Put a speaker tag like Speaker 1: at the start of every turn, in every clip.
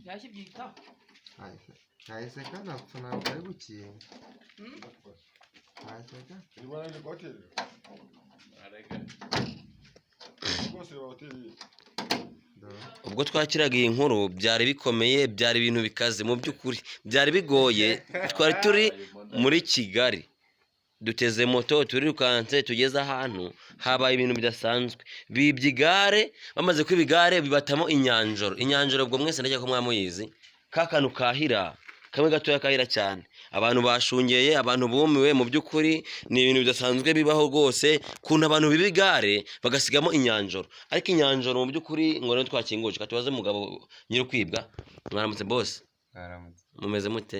Speaker 1: Yashyibyitaho.
Speaker 2: Kahise kanapfa, ntabwo ari gukinga. Kahise gapfa.
Speaker 3: Reba ni hoteli rwose, reba hoteli.
Speaker 2: Dore.
Speaker 4: Ubwo twakiraga iyi nkuru byari bikomeye, byari ibintu bikaze, mu by'ukuri byari bigoye. Twari turi muri Kigali, duteze moto, turirukanse, tugeze ahantu habaye ibintu bidasanzwe. Bibye igare, bamaze kwiba igare bibatamo inyanjoro. Inyanjoro ubwo mwese ndakeka ko mwamuyizi, ka kantu kahira kamwe gatoya kahira cyane. Abantu bashungeye, abantu bumiwe. Mu by'ukuri ni ibintu bidasanzwe bibaho rwose, ukuntu abantu biba igare bagasigamo inyanjoro. Ariko inyanjoro mu by'ukuri ngo niyo twakinguje. Reka tubaze umugabo nyiri kwibwa. Mwaramutse bose?
Speaker 2: Mwaramutse.
Speaker 4: Mumeze mute?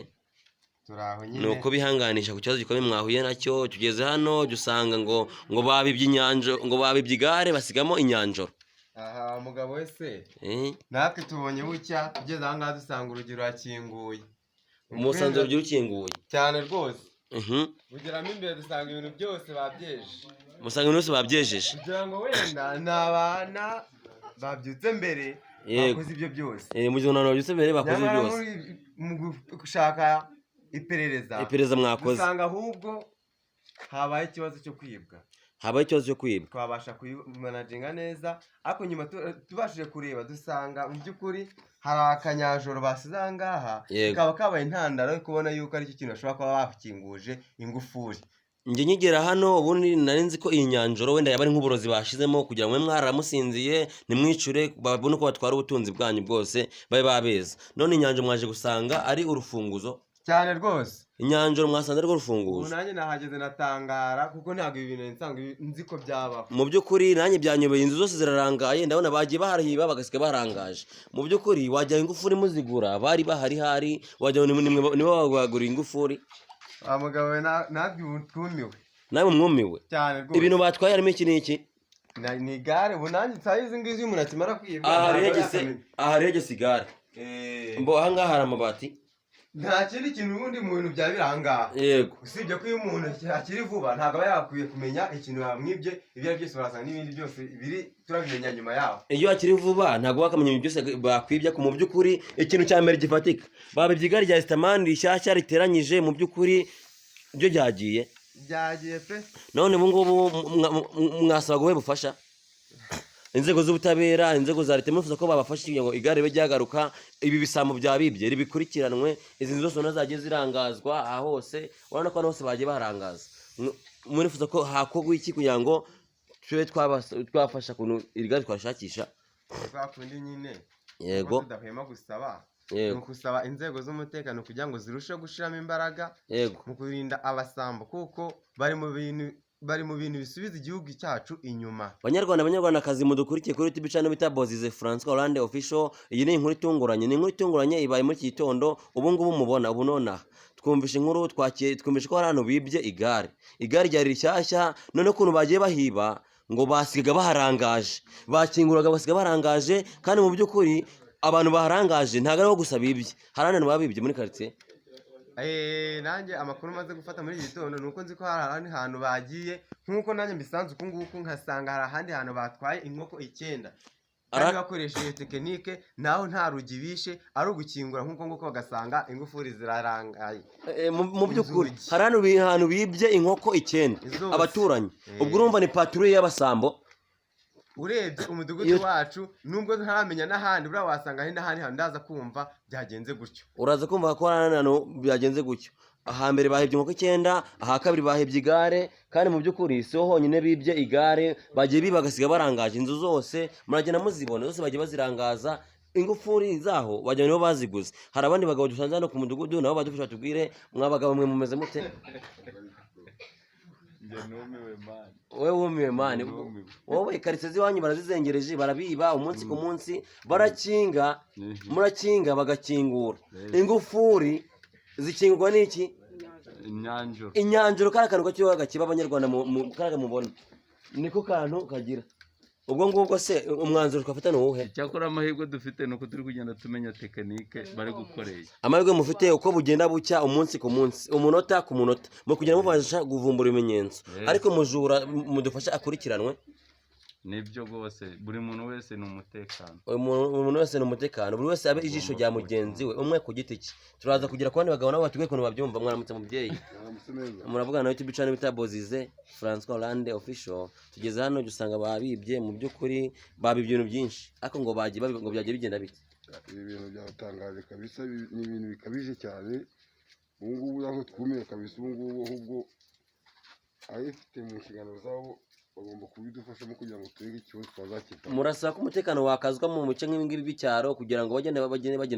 Speaker 2: Turi aho
Speaker 4: Ni
Speaker 2: nyine.
Speaker 4: uko bihanganisha ku kibazo gikomeye mwahuye nacyo. Tugeze hano dusanga ngo babibye inyanjoro, ngo babibye igare basigamo inyanjoro.
Speaker 2: Aha umugabo wese
Speaker 4: Eh?
Speaker 2: Natwe tubonye bucya, tugeze aha ngaha dusanga urugi rurakinguye.
Speaker 4: Musanze urugi rukinguye?
Speaker 2: Cyane rwose. Bugeramo imbere dusanga ibintu byose babyeje.
Speaker 4: Musanga ibintu byose babyejeje.
Speaker 2: Kugira ngo wenda ni abana babyutse mbere bakoze ibyo byose.
Speaker 4: Eh, mu gihe abantu babyutse mbere bakoze
Speaker 2: Nyamara
Speaker 4: byose.
Speaker 2: Mu gushaka iperereza,
Speaker 4: Iperereza mwakoze,
Speaker 2: dusanga ahubwo habaye ikibazo cyo kwibwa.
Speaker 4: Habaye ikibazo cyo kwibwa.
Speaker 2: Twabasha kubimanaginga neza, ariko nyuma tubashije kureba dusanga mu by'ukuri hari akanyajoro basize aha ngaha, kakaba kabaye intandaro yo kubona yuko aricyo kintu bashobora kuba bakinguje ingufuri.
Speaker 4: Njye nkigera hano ubundi nari nzi ko iyi nyanjoro wenda yaba ari nk'uburozi bashizemo kugira ngo mube mwaramusinziye ntimwicure, babone uko batwara ubutunzi bwanyu bwose, babe babeza. None inyanjoro mwaje gusanga ari urufunguzo?
Speaker 2: Cyane rwose.
Speaker 4: Inyanjoro mwasanze ari rwo
Speaker 2: Ubu
Speaker 4: rufunguzo?
Speaker 2: nanjye nahageze natangara, kuko ntabwo ibi bintu nsanzwe nzi ko byabaho.
Speaker 4: Mu by'ukuri nanjye byanyobeye. Inzu zose zirarangaye, ndabona bagiye bahariba bagasiga barangaje. Mu by'ukuri wajya ingufuri muzigura bari bahari, hari wajya nibo baguriye ingufuri.
Speaker 2: Wa mugabo we, natwe ubu twumiwe.
Speaker 4: Nawe mwumiwe?
Speaker 2: Cyane rwose.
Speaker 4: Ibintu batwaye harimo iki n'iki?
Speaker 2: Ni igare. Ubu nanjye nsaha izi ngizi iyo umuntu akimara kwibwa
Speaker 4: Aha
Speaker 2: ntabwo
Speaker 4: regese
Speaker 2: yakamenya.
Speaker 4: Aha regese igare. Mbo ahangaha hari amabati.
Speaker 2: Nta kindi kintu ubundi mu bintu byaba biri aha ngaha, usibye ko iyo umuntu akiri vuba ntabwo aba yakwiye kumenya ikintu bamwibye ibyo ari byo byose, barasanga n'ibindi byose biri turabimenya nyuma yaho.
Speaker 4: Iyo hakiri vuba ntabwo bakamenya ibintu byose bakwibye. Ku mu by'ukuri ikintu cya mbere gifatika, babibye igare rya sitamani rishyashya riteranyije. Mu by'ukuri byo ryagiye.
Speaker 2: Byagiye pe.
Speaker 4: None ubu ngubu mwasaba guhe bufasha inzego z'ubutabera, inzego za leta, mwifuza ko babafasha kugira ngo igare ribe ryagaruka, ibi bisambo byabibye ribikurikiranwe, izi nzu zose ubona zagiye zirangazwa aha hose, urabona ko hano hose bagiye baharangaza. Murifuza ko hakorwa iki kugira ngo tube twafasha ukuntu iri gare twashakisha?
Speaker 2: Kwa kundi nyine, kuko tudahwema gusaba, ni ukusaba inzego z'umutekano kugira ngo zirusheho gushyiramo imbaraga mu kurinda abasambo, kuko bari mu bintu bisubiza igihugu cyacu inyuma.
Speaker 4: Banyarwanda, banyarwandakazi mudukurikiye kuri YouTube channel bita Bozize Francois Hollande Official, iyi ni inkuru itunguranye, ni inkuru itunguranye ibaye muri iki gitondo. Ubu ngubu mubona ubu nonaha twumvishe inkuru twakiye, twumvishe ko hari ahantu bibye igare, igare ryari rishyashya. None ukuntu bagiye bahiba ngo basigaga baharangaje, bakinguraga basiga barangaje. Kandi mu by'ukuri abantu baharangaje ntabwo ariho gusa bibye, hari ahandi hantu babibye muri quartier.
Speaker 2: Nanjye amakuru maze gufata muri iki gitondo ni uko nzi ko hari ahandi hantu bagiye, nk'uko nanjye mbisanze uku nguku, nkasanga hari ahandi hantu batwaye inkoko 9 kandi bakoresheje tekinike, naho nta rugi bishe, ari ugukingura nk'uko nguko bagasanga ingufuri zirarangaye.
Speaker 4: Mu by'ukuri
Speaker 2: Inzugi.
Speaker 4: hari hano hantu bibye inkoko 9.
Speaker 2: Zose.
Speaker 4: Abaturanyi. Ubwo urumva ni patrouille y'abasambo.
Speaker 2: Urebye umudugudu wacu, nubwo ntaramenya n'ahandi, buriya wasanga hari n'ahandi hantu ndaza kumva byagenze gutyo.
Speaker 4: Uraza kumva ko hari ahantu byagenze gutyo. Ahambere bahebye inkoko 9, aha kabiri bahebye igare. Kandi mu by'ukuri si ho honyine bibye igare, bagiye biba bagasiga barangaje inzu zose, muragenda muzibona zose bagiye bazirangaza, ingufuri zaho wagira nibo baziguze. Hari abandi bagabo dusanze hano ku mudugudu, nabo badufasha batubwire. Mwa bagabo mwe, mumeze mute?
Speaker 5: Njye numiwe, man.
Speaker 4: Wowe wumiwe, man.
Speaker 5: Numiwe.
Speaker 4: Wowe karitsiye z'iwanyu barazizengereje, barabiba umunsi ku munsi, barakinga, murakinga bagakingura. Ingufuri zikingurwa n'iki?
Speaker 5: Imyanjuro.
Speaker 4: Inyanjuro, kariya kantu gakeya gakiba abanyarwanda kariya mubona niko kantu kagira. Ubwo ngubwo se umwanzuro twafata ni uwuhe?
Speaker 5: Icyakora amahirwe dufite ni uko turi kugenda tumenya tekinike bari gukoresha.
Speaker 4: Amahirwe mufite, uko bugenda bucya, umunsi ku munsi, umunota ku munota, mu kugenda mubasha kuvumbura ibimenyetso. Ariko mujura mudufashe akurikiranwe.
Speaker 5: Nibyo rwose, buri muntu wese ni umutekano.
Speaker 4: Uyu muntu wese ni umutekano, buri wese abe ijisho rya mugenzi we, umwe ku giti cye. Turaza kugera ku bandi bagabo nabo batubwiye ukuntu babyumva. Mwaramutse mubyeyi.
Speaker 3: Mwaramutse neza.
Speaker 4: Muravugana na YouTube channel bita Bozize Francois Hollande Official. Tugeze hano dusanga babibye, mu by'ukuri babibye ibintu byinshi, ariko ngo bagiye ngo byagiye bigenda bite?
Speaker 3: Ibi bintu byatangaje kabisa, ni ibintu bikabije cyane. Ubu ngubu natwe twumiwe kabisa. Ubu ngubu ahubwo ababifite mu nshingano zabo bagomba kubidufashamo kugira ngo turebe ikibazo twazakivamo.
Speaker 4: Murasaba ko umutekano wakazwa mu bice nk'ibi ngibi by'icyaro kugira ngo bagende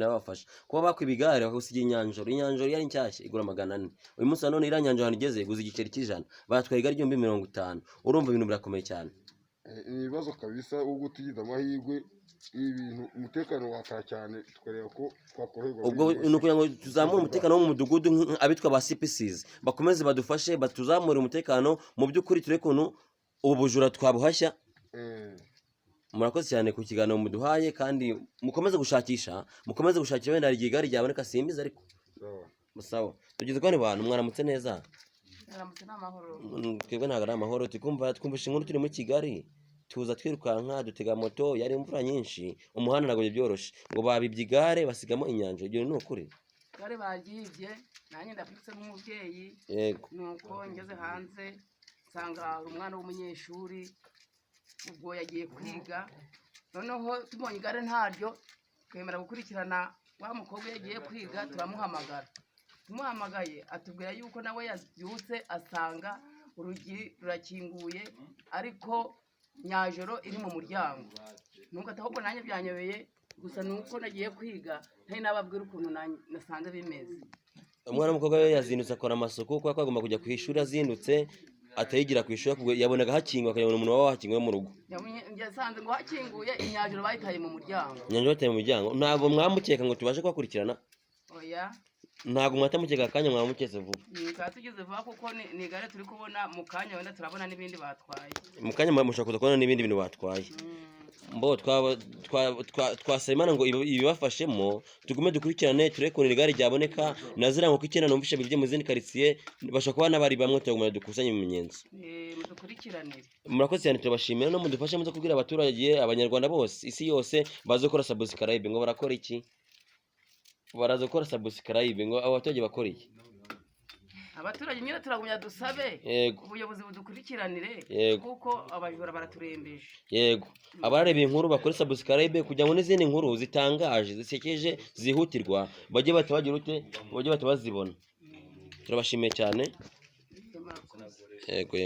Speaker 4: babafasha kuba bakwiba igare bakagusigira inyanjoro. Inyanjoro yari nshyashya igura 400, uyu munsi wa none iriya nyanjoro ahantu igeze iguza igiceri cy'100, batwaye igare 1050. Urumva ibintu birakomeye cyane.
Speaker 3: Ni ibibazo kabisa. Ubwo tugize amahirwe ibi bintu umutekano wakara cyane, tukareba ko twakoroherwa.
Speaker 4: Ubwo ni ukugira ngo tuzamure umutekano wo mu mudugudu, abitwa ba CPCs bakomeze badufashe batuzamure umutekano. Mu by'ukuri turebe ukuntu ubu bujura twabuhashya. Murakoze cyane ku kiganiro muduhaye, kandi mukomeze gushakisha, mukomeze gushakisha, wenda hari igihe igare ryaboneka, simbizi ariko.
Speaker 3: Sawa.
Speaker 4: Sawa, tugeze ku bandi bantu. Mwaramutse neza.
Speaker 1: Mwaramutse, ni amahoro.
Speaker 4: Twebwe ntabwo ari amahoro. Tukumva twumvishe inkuru turi muri Kigali, tuza twirukanka, dutega moto, yari imvura nyinshi, umuhanda ntabwo byari byoroshye, ngo babibye igare basigamo inyanja. Ibyo ni ukuri?
Speaker 1: Igare baryibye, nanjye ndabyutse nk'umubyeyi. Nuko ngeze hanze nsanga hari umwana w'umunyeshuri, ubwo yagiye kwiga. Noneho tubonye igare ntaryo, twemera gukurikirana wa mukobwa yagiye kwiga, turamuhamagara. Tumuhamagaye atubwira yuko nawe yabyutse asanga urugi rurakinguye, ariko nyajoro iri mu muryango. Nuko ati ahubwo nanjye byanyobeye, gusa nuko nagiye kwiga ntari nababwira ukuntu nasanze bimeze.
Speaker 4: Umwana w'umukobwa we yazindutse akora amasuku kubera ko agomba kujya ku ishuri, azindutse atayigira ku ishuri, ahubwo yabonaga hakinguye, akabona umuntu waba wahakinguye mu rugo.
Speaker 1: Yasanze ngo hakinguye, imyajoro bayitaye mu muryango.
Speaker 4: Inyanja bateye mu muryango. Ntabwo mwamukeka ngo tubashe kubakurikirana?
Speaker 1: Oya.
Speaker 4: Ntabwo mwatamukeka akanya, mwamuketse vuba.
Speaker 1: Tukaba tugeze vuba kuko ni igare turi kubona mu kanya, wenda turabona n'ibindi batwaye.
Speaker 4: Mu kanya mushobora kuza kubona n'ibindi bintu batwaye. Mbo twasaba Imana ngo ibibafashemo, tugume dukurikirane turebe ukuntu igare ryaboneka na ziriya nkoko 9 numvishe bibye mu zindi karitsiye, bashobora kuba n'abari bamwe. Turagumana dukusanye ibimenyetso.
Speaker 1: Mudukurikiranire.
Speaker 4: Murakoze cyane, turabashimira. No mudufashe muze kubwira abaturage, abanyarwanda bose, isi yose, baze gukora subscribe. Ngo barakora iki? Baraza gukora subscribe. Ngo abo baturage bakora iki?
Speaker 1: Abaturage nyine turagumya dusabe ubuyobozi budukurikiranire, kuko abajura baraturembeje.
Speaker 4: Yego, abarareba inkuru bakore subscribe kugira ngo n'izindi nkuru zitangaje, zisekeje, zihutirwa bajye bahita bagira ute, bajye bahita bazibona. Turabashimiye cyane.
Speaker 1: Murakoze.
Speaker 4: Yego.